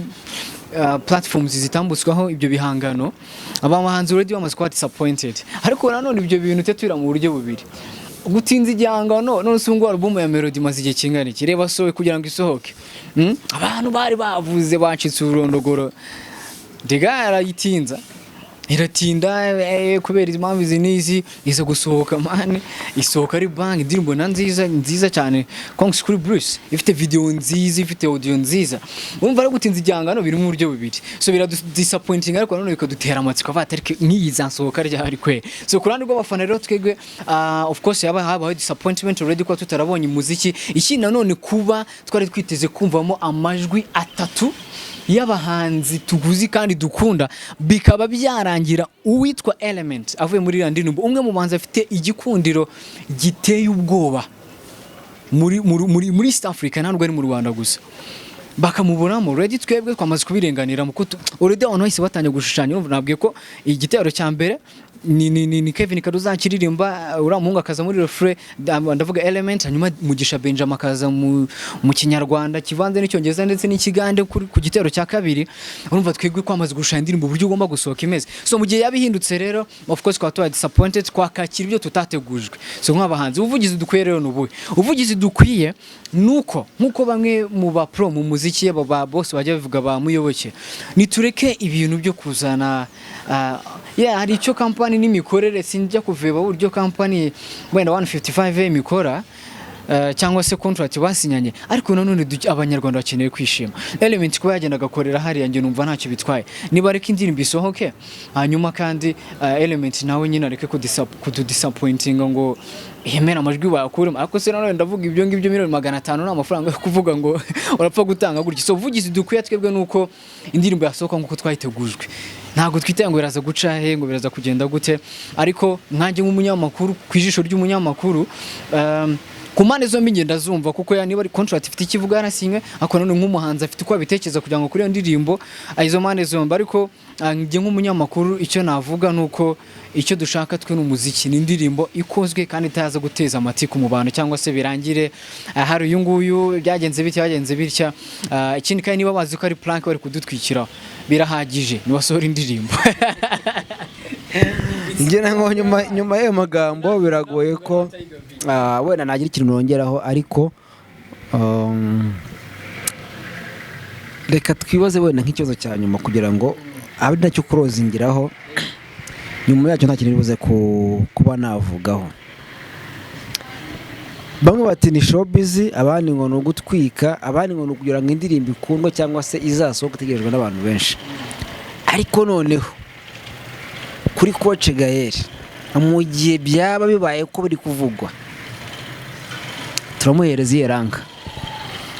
A: platforms zitambutswaho ibyo bihangano. Abahanzi already bamaze kuba disappointed. Ariko nanone ibyo bintu tetwira mu buryo bubiri, gutinza igihangano. None se ubungubu album ya Melody imaze igihe kingana iki? Reba sowe kugira ngo isohoke. Abantu bari bavuze bacitse ururondogoro, Dega yarayitinza, iratinda kubera impamvu izi n'izi, iza gusohoka man, isohoka ari bang, indirimbo na nziza nziza cyane. Congs kuri Bruce, ifite video nziza, ifite audio nziza. Urumva ari gutinza igihangano biri mu buryo bubiri. So biradisappointing, ariko nanone bikadutera amatsiko avuga ati ariko nk'iyi zasohoka ryari kwe? So ku ruhande rw'abafana rero twebwe, of course yaba habaho disappointment already kuba tutarabonye umuziki. Ikindi nanone, kuba twari twiteze kumvamo amajwi atatu y'abahanzi tuguzi kandi dukunda, bikaba byarangira uwitwa Element avuye muri iriya ndirimbo, umwe mu bahanzi afite igikundiro giteye ubwoba muri East Africa, ntabwo ari mu Rwanda gusa, bakamubonamo. Already twebwe twamaze kubirenganira mu kutu already abantu bahise batangiye gushushanya. Urumva nabwiye ko igitero cya mbere ni Kevin Kade uzakiririmba, uriya muhungu akaza muri refrain, ndavuga Element, hanyuma Mugisha Benjamin akaza mu Kinyarwanda kivanze n'Icyongereza ndetse n'Ikigande ku gitero cya kabiri. Urumva twebwe kwamaze gushushanya indirimbo uburyo ugomba gusohoka imeze. So mu gihe yabihindutse rero, of course twaba tubaye disappointed, twakakira ibyo tutategujwe. So nk'abahanzi, ubuvugizi dukwiye rero ni ubuhe? Ubuvugizi dukwiye nuko nkuko bamwe mu ba pro mu muziki ba bose bajya babivuga, ba Muyoboke, nitureke ibintu byo kuzana yeah, hari icyo company n'imikorere, sinjya kuveba uburyo company wenda 155 imikora cyangwa se contract basinyanye, ariko nanone Abanyarwanda bakeneye kwishima. Element kuba yagenda agakorera hariya, njye numva ntacyo bitwaye. Niba areka indirimbo isohoke, hanyuma kandi Element nawe nyine areke kududisappointinga ngo yemere amajwi bayakuremo. Ariko se nanone ndavuga ibyo ngibyo, miliyoni 500 ni amafaranga yo kuvuga ngo urapfa gutanga gutya? So ubuvugizi dukwiye twebwe nuko indirimbo yasohoka nk'uko twayitegujwe. Ntabwo twitaye ngo biraza guca he, ngo biraza kugenda gute. Ariko nkanjye nk'umunyamakuru, ku ijisho ry'umunyamakuru, Ku mpande zombi ngenda zumva, kuko ya niba ari contract ifite ikivuga yarasinywe, ariko nanone nk'umuhanzi afite uko abitekereza kugira ngo kuri iyo ndirimbo, izo mpande zombi. Ariko njye nk'umunyamakuru icyo navuga ni uko icyo dushaka twe ni umuziki, ni indirimbo ikozwe kandi itaza guteza amatiku mu bantu, cyangwa se birangire hari uyu nguyu byagenze bitya, byagenze bitya. Ikindi kandi, niba bazi ko ari prank bari kudutwikira, birahagije nibasohora indirimbo.
B: Ngira ngo nyuma y'ayo magambo biragoye ko wenda nagira ikintu nongeraho, ariko reka twibaze wenda nk'ikibazo cya nyuma kugira ngo abe nacyo kurozingiraho. Nyuma yacyo nta kintu buze kuba navugaho. Bamwe bati ni showbiz, abandi ngo ni ugutwika, abandi ngo ni ukugira ngo indirimbo ikundwe cyangwa se izasohoke itegerejwe n'abantu benshi. Ariko noneho kuri Coach Gael, mu gihe byaba bibaye ko biri kuvugwa, turamuhereza iyihe rank?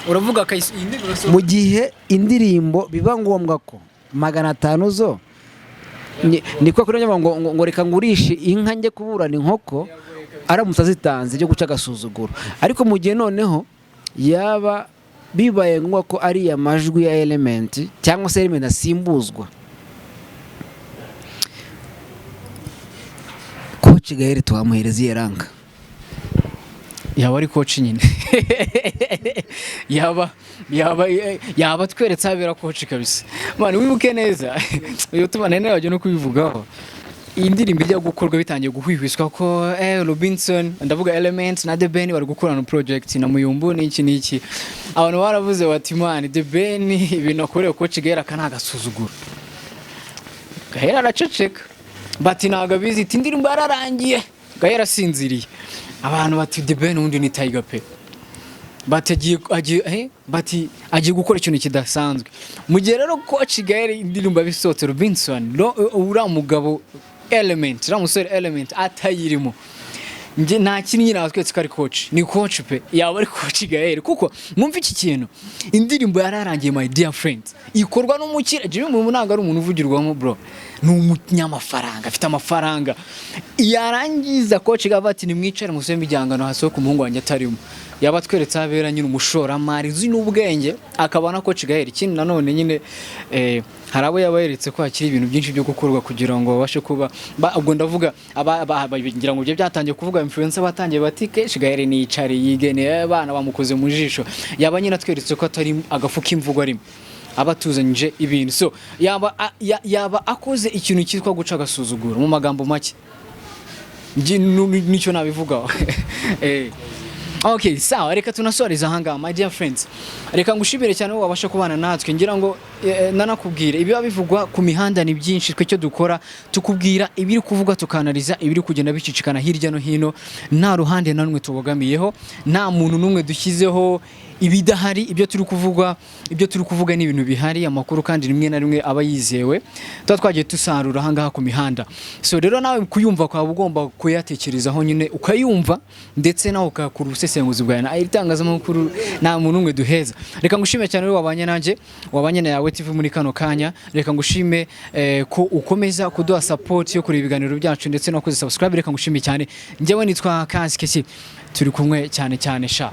A: Uravuga iyi ndirimbo?
B: Mu gihe indirimbo biba ngombwa ko 500 zo ni ko kuri ngo reka ngurishe inka njye kuburana inkoko, aramutse azitanze byo guca agasuzuguro. Ariko mu gihe noneho yaba bibaye ngombwa ko ariya majwi ya Element cyangwa se Element asimbuzwa, Coach Gael twamuhereza iyihe rank?
A: Yaba ari coach nyine, yaba tweretse abera coach kabisa. Man, wibuke neza uyu tubana nawe no kubivugaho, iyi ndirimbo ijya gukorwa bitangiye guhwihwiswa ko Robinson, ndavuga Element na The Ben, bari gukorana project na Muyumbu n'iki n'iki, abantu baravuze bati: "Man, The Ben ibintu akorewe Coach Gael aka ni agasuzuguro." Gael araceceka, bati ntabwo abizi, iti indirimbo yararangiye, Gael asinziriye. Abantu bati The Ben ubundi ni Tiger pe, bati agiye, bati agiye gukora ikintu kidasanzwe. Mu gihe rero Coach Gael indirimbo abisohotse, Robinson uriya mugabo Element, uriya musore Element atayirimo, njye nta kintu nyine natwetse ko ari coach, ni coach pe, yaba ari Coach Gael. Kuko mwumva iki kintu, indirimbo yararangiye, my dear friends, ikorwa n'umukire Jimmy Muntu. Ntabwo ari umuntu uvugirwamo bro, ni umunyamafaranga, afite amafaranga. Yarangiza Coach Gael ati: "Nimwicare musome igihangano, hasohoka umuhungu wanjye atarimo." Yaba atweretse aho nyine umushoramari uzi n'ubwenge, akaba na Coach Gael. Ikindi nanone nyine, hari abo yaba yeretse ko hakiri ibintu byinshi byo gukorwa kugira ngo babashe kuba ubwo ndavuga ngira ngo ibyo byatangiye kuvuga, influencer batangiye bati Coach Gael niyicare yige, ni abana bamukoze mu jisho. Yaba nyine atweretse ko atari agafu k'imvugo arimo, aba atuzanyije ibintu. So yaba akoze ikintu cyitwa guca agasuzuguro mu magambo make. Njye nicyo nabivugaho. Okay, sawa, reka tunasoreza ahangaha, my dear friends. Reka ngushimire cyane wowe wabasha kubana natwe. Ngira ngo nanakubwire ibiba bivugwa ku mihanda ni byinshi. Twe icyo dukora, tukubwira ibiri kuvugwa, tukanariza ibiri kugenda bicicikana hirya no hino, nta ruhande na rumwe tubogamiyeho, nta muntu n'umwe dushyizeho ibidahari. Ibyo turi kuvuga ni ibintu bihari, amakuru kandi rimwe na rimwe aba yizewe, tuba twagiye dusarura ahangaha ku mihanda. So rero nawe kuyumva kwawe ugomba kuyatekerezaho nyine, ukayumva ndetse nawe ukakura ubusesenguzi bwawe. Na iri tangazamakuru nta muntu n'umwe duheza. Reka ngushime cyane wowe wabanye nanjye, wabanye na Yawe TV muri kano kanya. Reka ngushime ko ukomeza kuduha support yo kureba ibiganiro byacu ndetse no kuzi subscribe. Reka ngushime cyane. Njyewe nitwa Kazi Kesi, turi kumwe cyane cyane sha.